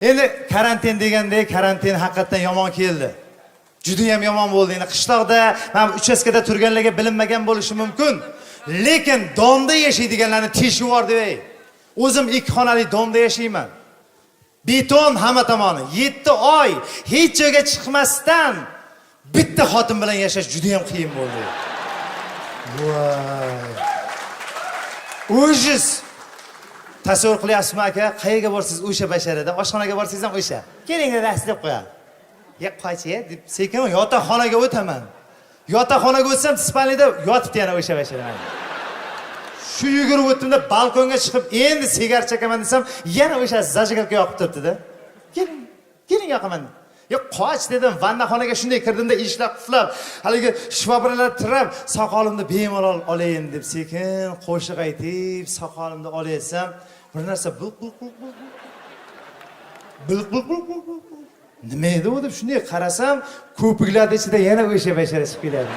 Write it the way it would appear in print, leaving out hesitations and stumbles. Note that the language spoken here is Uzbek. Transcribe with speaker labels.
Speaker 1: Endi karantin degandek, karantin haqiqatdan yomon keldi. Judayam yomon bo'ldi. Endi qishloqda, mana bu uchastkada turganlarga bilinmagan bo'lishi mumkin. Lekin domda yashaydiganlarni teshib yubordi, ey. O'zim ikki xonali domda yashayman. Beton hamma tomoni. 7 oy hech joyga chiqmasdan bitta xotin bilan yashash judayam qiyin bo'ldi. Voy. Ужас. Tasavvur qilyapsizmi, aka? Qayerga borsangiz o'sha basharada, oshxonaga borsangiz ham o'sha. "Keling, dadasi", deb qo'yadi. "Ya, qoch", deb sekin yotoqxonaga o'taman. Yotoqxonaga o'tsam, спальня da yotibdi yana o'sha bashara. Shu yugurib o'tdimda, balkonga chiqib endi sigar chekaman desam, yana o'sha зажигалка yoqib turibdi-da. "Keling, keling, yoqaman." "Yo, qoch", dedim. Vannaxonaga shunday kirdimda, eshiklar qulflab, haligi shvabralar tirab, soqolimni bemalol olayin deb sekin qo'shiq aytib, soqolimni olayotsam, bir narsa bulq bulq bulq bulq bulq bulq bulq bulq bulq bulq. Nima edi u deb shunday qarasam, ko'piklarni ichida yana o'sha bashara chiqib keladi.